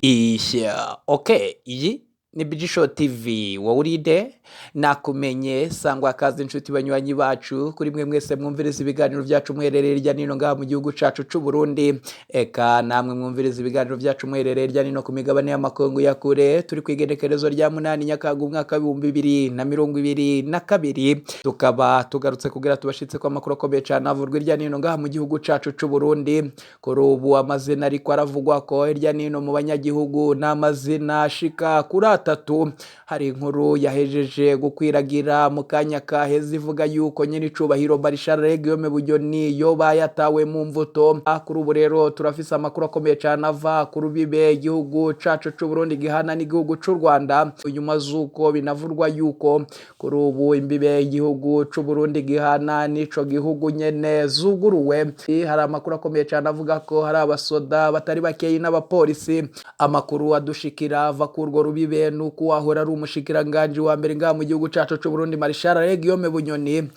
Ishya, okay, iyi ni Bigisho TV, wowe urinde nakumenye. Sangwa kazi, inshuti banywanyi bacu, kuri mwe mwese mwumviriza ibiganiro byacu muherereye hirya nino ngaha mu gihugu cacu c'u Burundi, eka namwe mwumviriza ibiganiro byacu muherereye hirya nino ku migabane y'amakungu ya kure. Turi ku igenekerezo rya 8 Nyakanga, umwaka w'2022, tukaba tugarutse kugira tubashitse ko amakuru akomeye cane avurwa hirya nino ngaha mu gihugu cacu c'u Burundi. Kuri ubu amazina ariko aravugwa ko hirya nino mu banyagihugu ni amazina ashika kuri atatu. Hari inkuru yahejeje gukwiragira mu kanya kaheze ivuga yuko nyine icubahiro Marshal Guillaume Bunyoni yoba yatawe mu mvuto. Kuri ubu rero turafise amakuru akomeye cane ava ku rubibe igihugu cacu c'u Burundi gihana n'igihugu c'u Rwanda, inyuma z'uko binavurwa yuko kuri ubu imbibe igihugu c'u Burundi gihana n'ico gihugu nyene zuguruwe. Hari amakuru akomeye cane avuga ko hari abasoda batari bakeyi n'abapolisi. Amakuru adushikira ava ku urwo rubibe nuko wahora ari umushikiranganji wa mbere ngaha mu gihugu cacu c'u Burundi, Marshal Guillaume Bunyoni,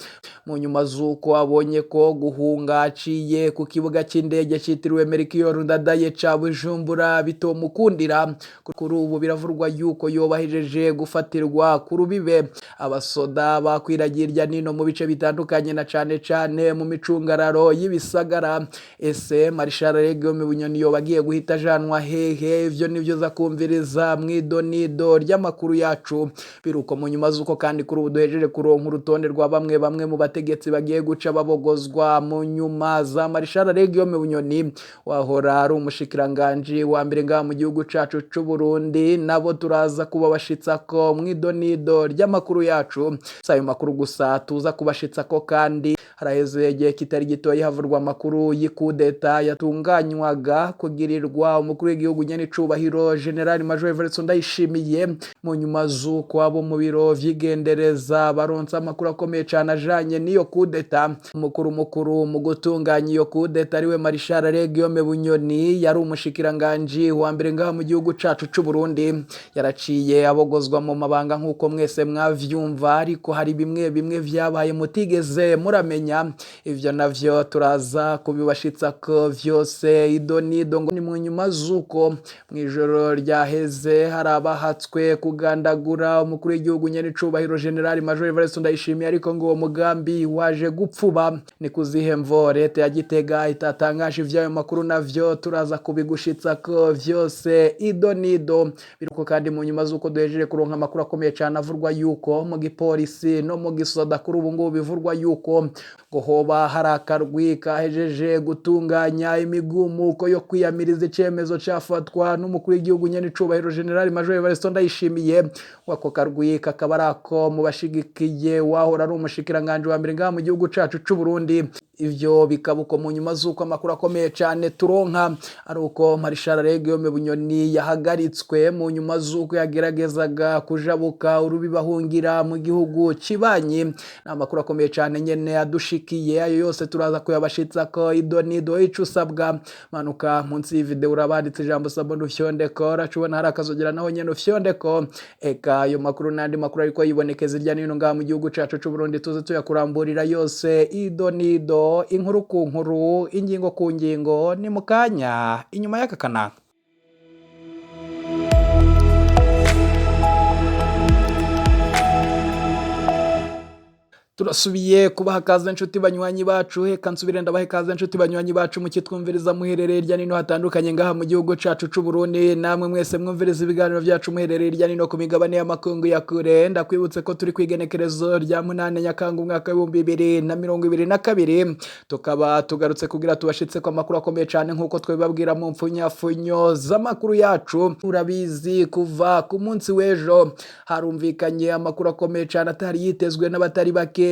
mu nyuma z'uko abonye ko guhunga aciye ku kibuga c'indege citiriwe Melchior Ndadaye ca Bujumbura bitomukundira, kuri ubu biravurwa yuko yoba ahejeje gufatirwa ku rubibe. Abasoda bakwiragiye irya nino mu bice bitandukanye, na cane cane mu micungararo y'ibisagara. Ese Marshal Guillaume Bunyoni yoba agiye guhita ajanwa hehe? Ivyo nivyo za kumviriza mw'idonido ry'amakuru yacu. Biruko mu nyuma z'uko kandi kuri ubu duhejeje kuronka urutonde rwa bamwe bamwe mu bategetsi bagiye guca babogozwa mu nyuma za Marshal Guillaume Bunyoni, wahora ari umushikiranganji wa mbere ngaha mu gihugu cacu c'u Burundi. Nabo turaza kubabashitsa ko mw'idonido ry'amakuru yacu. Si ayo makuru gusa tuza kubashitsa ko, kandi haraheze igihe kitari gitoya havurwa amakuru y'ikudeta yatunganywaga kugirirwa umukuru w'igihugu nyene icubahiro General Major Evariste Ndayishimiye, mu nyuma z'uko abo mu biro vy'igendereza baronse amakuru akomeye cane ajanye n'iyo kudeta. Umukuru mukuru mu gutunganya iyo kudeta ariwe Marshal Guillaume Bunyoni, yari umushikiranganji wa mbere ngaha mu gihugu cacu c'u Burundi, yaraciye abogozwa mu mabanga nk'uko mwese mwavyumva. Ariko hari bimwe bimwe vyabaye mutigeze muramenya, ivyo navyo turaza kubibashitsa ko vyose idonido. Ngo ni mu nyuma z'uko mw'ijoro ryaheze hari abahatswe kugandagura umukuru w'igihugu nyene icubahiro General Major Evariste Ndayishimiye, ariko ngo uwo mugambi waje gupfuba. Ni kuzihe mvo leta ya Gitega itatangaje ivy'ayo makuru? Navyo turaza kubigushitsa ko vyose idonido. Biruko kandi mu nyuma z'uko duhejeje kuronka amakuru akomeye cane avurwa yuko mu gipolisi no mu gisoda kuri ubu ngubu bivurwa yuko ngo hoba hari akarwi kahejeje gutunganya imigumuko yo kwiyamiriza icemezo cafatwa n'umukuru w'igihugu nyene icubahiro General Major Evariste Ndayishimiye. Wako karwi kakaba ari ako mu bashigikiye wahora ari umushikiranganji wa mbere ngaha mu gihugu cacu c'u Burundi. Ivyo bikaba uko mu nyuma z'uko amakuru akomeye cane turonka ari uko Marshal Guillaume Bunyoni yahagaritswe mu nyuma z'uko yageragezaga kujabuka urubibe ahungira mu gihugu kibanyi. Ni amakuru akomeye cane nyene adushikiye, ayo yose turaza kuyabashitsa ko idonido. Ico usabwa, manuka munsi y'ivideo, urabanditse ijambo "s'abonner", ufyondeko. Uracubona hari akazogera, naho nyene ufyondeko. Eka ayo makuru n'andi makuru ariko yibonekeza irya nino ngaha mu gihugu cacu c'u Burundi, tuze tuyakuramburira yose idonido, inkuru ku nkuru, ingingo ku ngingo. Ni mu kanya inyuma y'aka kanaka. Turasubiye kubaha kaze, inshuti banywanyi bacu. Heka nsubire ndabahe kaze, inshuti banywanyi bacu, mukitwumviriza muherereye hirya nino hatandukanye ngaha mu gihugu cacu c'u Burundi, namwe mwese mwumviriza ibiganiro byacu muherereye hirya nino ku migabane y'amakungu ya kure. Ndakwibutse ko turi kwigenekerezo rya 8 Nyakanga, umwaka w'2022, tukaba tugarutse kugira tubashitse ko amakuru akomeye cane nk'uko twabibabwira mu mfunyafunyo z'amakuru yacu. Urabizi, kuva ku munsi w'ejo harumvikanye amakuru akomeye cane atari yitezwe n'abatari bakeyi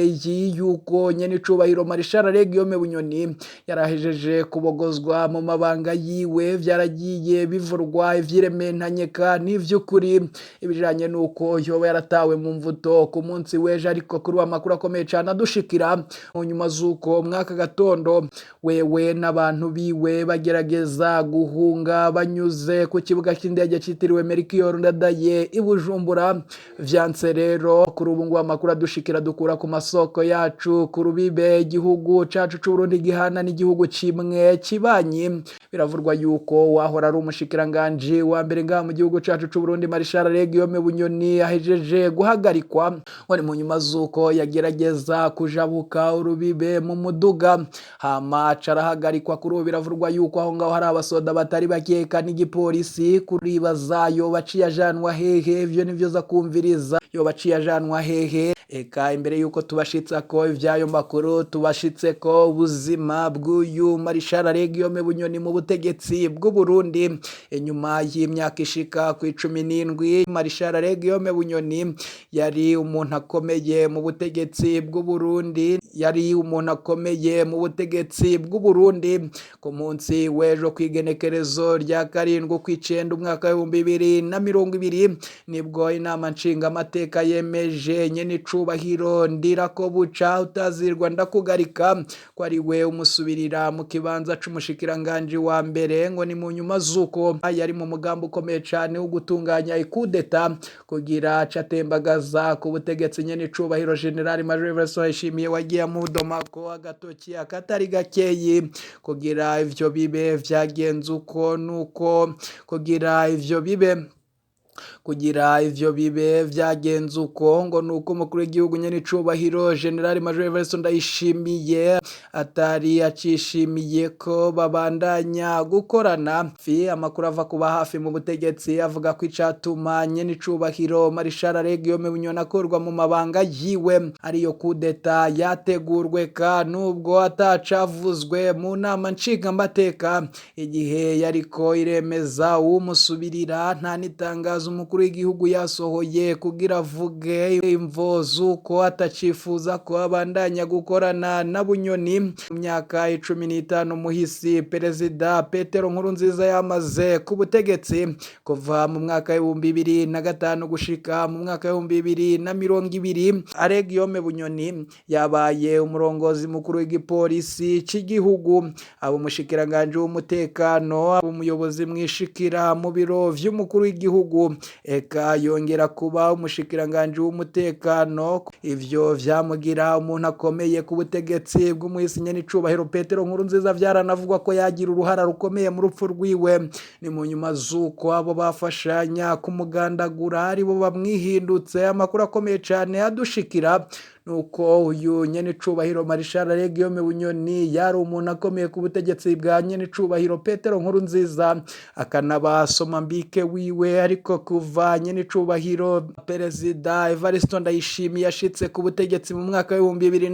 yuko nyene icubahiro Marshal Guillaume Bunyoni yarahejeje kubogozwa mu mabanga yiwe. Vyaragiye bivurwa ivyirementanyeka n'ivy'ukuri ibijanye n'uko yoba yaratawe mu mvuto ku munsi w'ejo, ariko kuri uwo amakuru akomeye cane adushikira mu nyuma z'uko mwaka gatondo wewe n'abantu biwe bagerageza guhunga banyuze ku kibuga cy'indege citiriwe Melchior Ndadaye i Bujumbura, vyanse. Rero kuri ubu ngubu amakuru adushikira dukura ku masoko Masoko yacu ku rubibe igihugu cacu c'Uburundi gihana n'igihugu kimwe kibanyi, biravurwa yuko wahora ari umushikiranganji wa mbere ngaha mu gihugu cacu c'Uburundi Marshal Guillaume Bunyoni ahejeje guhagarikwa, ngo ni mu nyuma z'uko yagerageza kujabuka urubibe mu muduga hama aca arahagarikwa. Kuri ubu biravurwa yuko aho ngaho hari abasoda batari bakeka n'igipolisi. Kuribaza yoba aciye ajanwa hehe? Ivyo nivyo za kumviriza, yoba aciye ajanwa hehe? Eka imbere yuko tubashitsa ko ivyayo makuru, tubashitse ko ubuzima bw'uyu Marshal Guillaume Bunyoni mu butegetsi bw'u Burundi inyuma y'imyaka ishika ku 17. Marshal Guillaume Bunyoni yari umuntu akomeye mu butegetsi bw'u Burundi, yari umuntu akomeye mu butegetsi bw'u Burundi. Ku munsi w'ejo kw'igenekerezo rya 7 kw'icenda umwaka w'2020, nibwo inama nshingamateka yemeje nyene icubahiro Ndirakobuca utazirwa ndakugarika ko ari we umusubirira mu kibanza c'umushikiranganji wa mbere, ngo ni mu nyuma z'uko yari mu mugambi ukomeye cane wo gutunganya ikudeta kugira acatembagaza ku butegetsi nyene icubahiro General Major Evariste Ndayishimiye, wagiye amudomako agatoki akatari gakeyi. Kugira ivyo bibe vyagenze uko nuko kugira ivyo bibe vyagenze uko, ngo nuko umukuru w'igihugu nyene icubahiro General Major Evariste Ndayishimiye atari acishimiye ko babandanya gukorana. Fi amakuru ava kuba hafi mu butegetsi avuga ko icatuma nyene icubahiro Marshal Guillaume Bunyoni akurwa mu mabanga yiwe ariyo kudeta yategurwe, ka nubwo atacavuzwe mu nama nshingamateka igihe yariko iremeza uwumusubirira. Nta n'itangazo umukuru w'igihugu yasohoye kugira avuge imvo z'uko atacifuza ko abandanya gukorana na Bunyoni. Mu myaka 15 muhisi Perezida Petero Nkurunziza yamaze ku butegetsi, kuva mu mwaka w'2005 gushika mu mwaka w'2020, Guillaume Bunyoni yabaye umurongozi mukuru w'igipolisi c'igihugu, aba umushikiranganji w'umutekano, aba umuyobozi mwishikira mu biro vy'umukuru w'igihugu, eka yongera kuba umushikiranganji w'umutekano. Ivyo vyamugira umuntu akomeye ku butegetsi bw'umuhisi nyene icubahiro Petero Nkurunziza. Vyaranavugwa ko yagira uruhara rukomeye mu rupfu rwiwe, ni mu nyuma z'uko abo bafashanya kumugandagura aribo bamwihindutse. Amakuru akomeye cane adushikira nuko uyu nyene icubahiro Marshal Guillaume Bunyoni yari umuntu akomeye ku butegetsi bwa nyene icubahiro Petero Nkurunziza, akanaba somambike wiwe. Ariko kuva nyene icubahiro Perezida Evariste Ndayishimiye yashitse ku butegetsi mu mwaka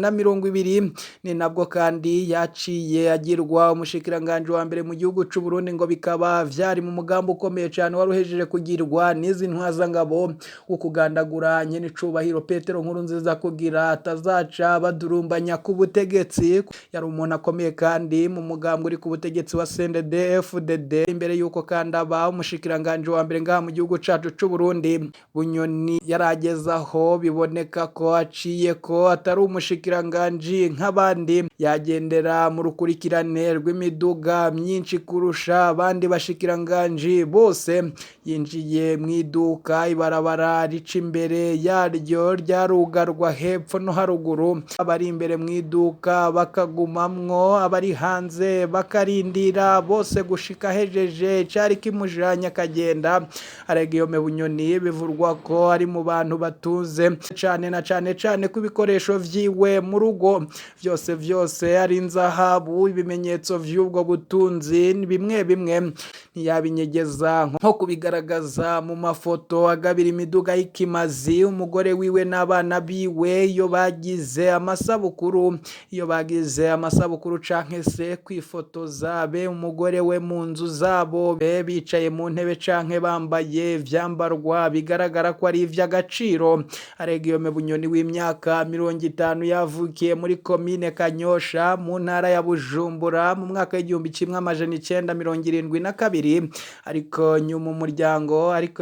w'2020, ni nabwo kandi yaciye agirwa umushikiranganji wa mbere mu gihugu c'u Burundi, ngo bikaba vyari mu mugambi ukomeye cane wari uhejeje kugirwa n'izi ntwazangabo wo kugandagura nyene icubahiro Petero Nkurunziza kugira atazaca badurumbanya ku butegetsi. Yari umuntu akomeye kandi mu mugambi uri ku butegetsi wa CNDD FDD. Imbere yuko kandi aba umushikiranganji wa mbere ngaha mu gihugu cacu c'u Burundi, Bunyoni yaragezaho biboneka ko aciye ko atari umushikiranganji nk'abandi, yagendera mu rukurikirane rw'imiduga myinshi kurusha abandi bashikiranganji bose. Yinjiye mu iduka, ibarabara rica imbere yaryo ryarugarwa hepfo no haruguru, abari imbere mu iduka bakagumamwo, abari hanze bakarindira bose gushika hejeje cari kimujanye akagenda. Guillaume Bunyoni bivurwa ko ari mu bantu batunze cane, na cane cane ko ibikoresho vyiwe mu rugo vyose vyose ari inzahabu. Ibimenyetso vy'ubwo butunzi bimwe bimwe ntiyabinyegeza, nko kubigaragaza mu mafoto agabira imiduga y'ikimazi umugore wiwe n'abana biwe iyo bagize amasabukuru, iyo bagize amasabukuru, canke se kwifotoza be umugore we mu nzu zabo, be bicaye mu ntebe canke bambaye ivyambarwa bigaragara ko ari ivy'agaciro. Guillaume Bunyoni w'imyaka 50 yavukiye muri komine Kanyosha mu ntara ya Bujumbura mu mwaka w'1972, ariko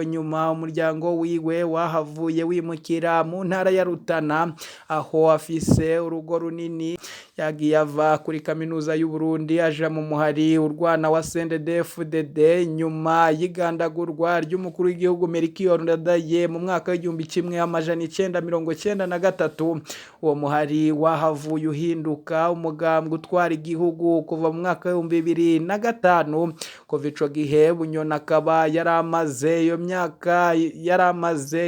nyuma umuryango wiwe wahavuye wimukira mu ntara ya Rutana. Aho afise urugo runini. Yagiye ava kuri kaminuza y'u Burundi, aja mu muhari urwana wa CNDD-FDD nyuma y'igandagurwa ry'umukuru w'igihugu Melchior Ndadaye mu mwaka w'1993. Uwo muhari wahavuye uhinduka umugambwe utwara igihugu kuva mu mwaka w'2005. Kuva ico gihe, Bunyoni akaba yaramaze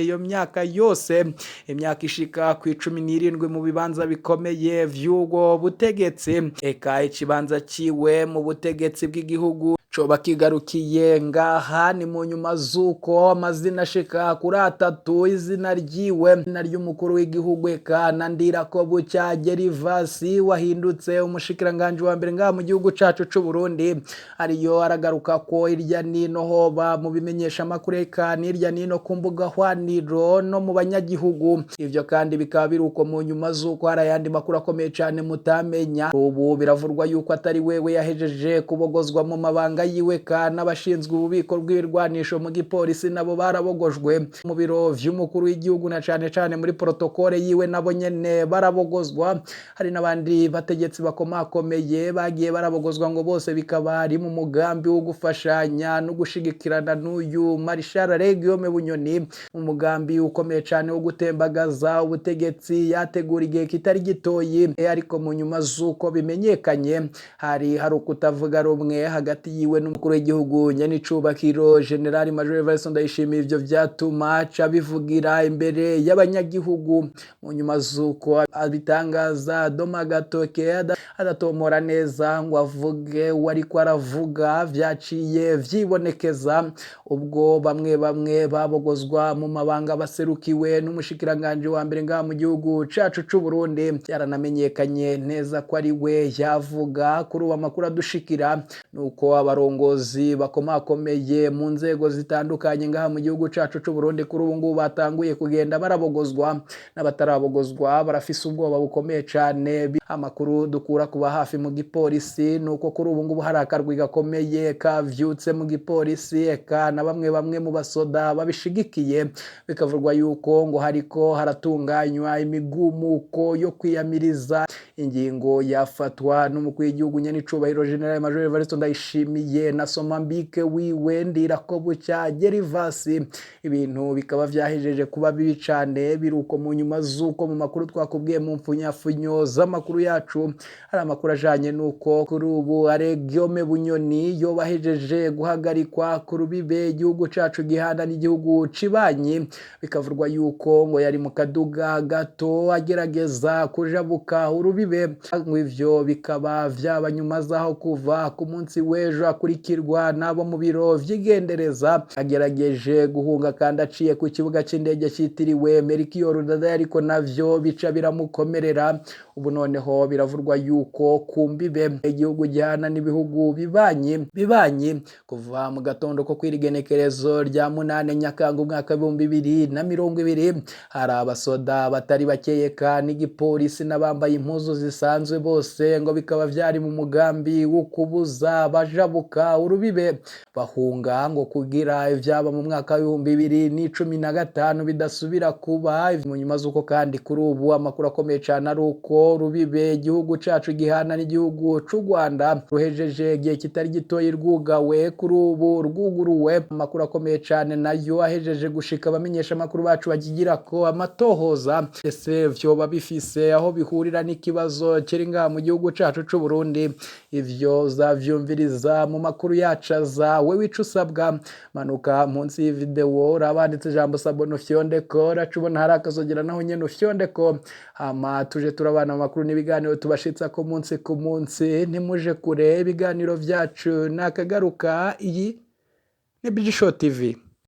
iyo myaka yose, imyaka ishika ku 17, mu bibanza bikomeye vy'ubwo butegetsi. Eka ikibanza ciwe mu butegetsi bw'igihugu coba kigarukiye ngaha. Ni mu nyuma z'uko amazina ashika kuri atatu, izina ryiwe na ry'umukuru w'igihugu, eka na Ndirakobuca Gervais wahindutse umushikiranganji wa mbere ngaha mu gihugu cacu c'u Burundi, ariyo aragaruka ko irya nino, hoba mu bimenyesha amakuru, eka n'irya nino ku mbuga hwaniro no mu banyagihugu. Ivyo kandi bikaba biri uko mu nyuma z'uko hari ayandi makuru akomeye cane mutamenya. Ubu biravurwa yuko atari wewe yahejeje kubogozwa mu mabanga yiwe, ka n'abashinzwe ububiko bw'ibirwanisho mu gipolisi nabo barabogojwe, mu biro vy'umukuru w'igihugu na cane cane muri protocole yiwe nabo nyene barabogozwa. Hari n'abandi bategetsi bakomakomeye bagiye barabogozwa, ngo bose bikaba ari mu mugambi wo gufashanya no gushigikirana n'uyu Marshal Guillaume Bunyoni, umugambi ukomeye cane wo gutembagaza ubutegetsi yategura igihe kitari gitoyi. Ariko mu nyuma z'uko bimenyekanye, hari ukutavuga rumwe hagati yiwe n'umukuru w'igihugu nyenicubahiro General Major Evariste Ndayishimiye. Ivyo vyatuma aca bivugira imbere y'abanyagihugu. Mu nyuma z'uko abitangaza, doma gatoke adatomora neza ngo avuge uwo ariko aravuga, vyaciye vyibonekeza ubwo bamwe bamwe babogozwa mu mabanga baserukiwe n'umushikiranganji wa mbere ngaha mu gihugu cacu c'u Burundi. Yaranamenyekanye neza ko ari we yavuga. Kuri ubu amakuru adushikira nuko abarongozi bakomakomeye mu nzego zitandukanye ngaha mu gihugu cacu c'u Burundi kuri ubu ngubu batanguye kugenda barabogozwa, n'abatarabogozwa barafise ubwoba bukomeye cane. Amakuru dukura kuba hafi mu gipolisi nuko kuri ubu ngubu hari akarwi gakomeye kavyutse mu gipolisi, eka na bamwe bamwe mu basoda babishigikiye. Bikavurwa yuko ngo hariko haratunganywa imigumuko yo kwiyamiriza ingingo yafatwa n'umukuru w'igihugu nyenicubahiro General Major Evariste Ndayishimiye na Somambike wiwe Ndirakobuca Gervais. Ibintu bikaba vyahejeje kuba bibi cane. Biruko mu nyuma z'uko mu makuru twakubwiye mu mfunyafunyo z'amakuru yacu, hari amakuru ajanye n'uko kuri ubu Guillaume Bunyoni yobahejeje guhagarikwa ku rubibe igihugu cacu gihana n'igihugu cibanyi. Bikavurwa yuko ngo yari mu kaduga gato agerageza kujabuka urubibe, ngo ivyo bikaba vyaba nyuma zaho kuva ku munsi w'ejo akurikirwa n'abo mu biro vy'igendereza, agerageje guhunga kandi aciye ku kibuga c'indege citiriwe Melchior Ndadaye, ariko navyo bica biramukomerera. Ubu noneho biravurwa yuko ku mbibe igihugu gihana n'ibihugu bibanyi, kuva mu gatondo ko kwirigenekerezo rya 8 Nyakanga umwaka w'2020, hari abasoda batari bakeyeka n'igipolisi n'abambaye impuzu zisanzwe bose, ngo bikaba vyari mu mugambi wo kubuza abajabuka urubibe bahunga, ngo kugira ivyaba mu mwaka w'2015 bidasubira kuba. Mu nyuma z'uko kandi kuri ubu amakuru akomeye cane ari uko rubibe igihugu cacu gihana n'igihugu c'u Rwanda ruhejeje igihe kitari gitoyi rwugawe, kuri ubu rwuguruwe. Amakuru akomeye cane nayo ahejeje gushika, abamenyesha amakuru bacu bakigira ko amatohoza, ese vyoba bifise aho bihurira n'ikibazo kiri ngaha mu gihugu cacu c'u Burundi? Ivyo uzavyumviriza mu makuru yacu aza. Wewe ico usabwa, manuka munsi y'ivideo, urabanditse ijambo s'abonner, ufyondeko, uraca ubona hari akazogera, naho nyene ufyondeko, hama tuje turabana mu makuru n'ibiganiro tubashitsa ku munsi ku munsi. Ntimuje kure, ibiganiro vyacu nakagaruka. Iyi ni Bigisho TV.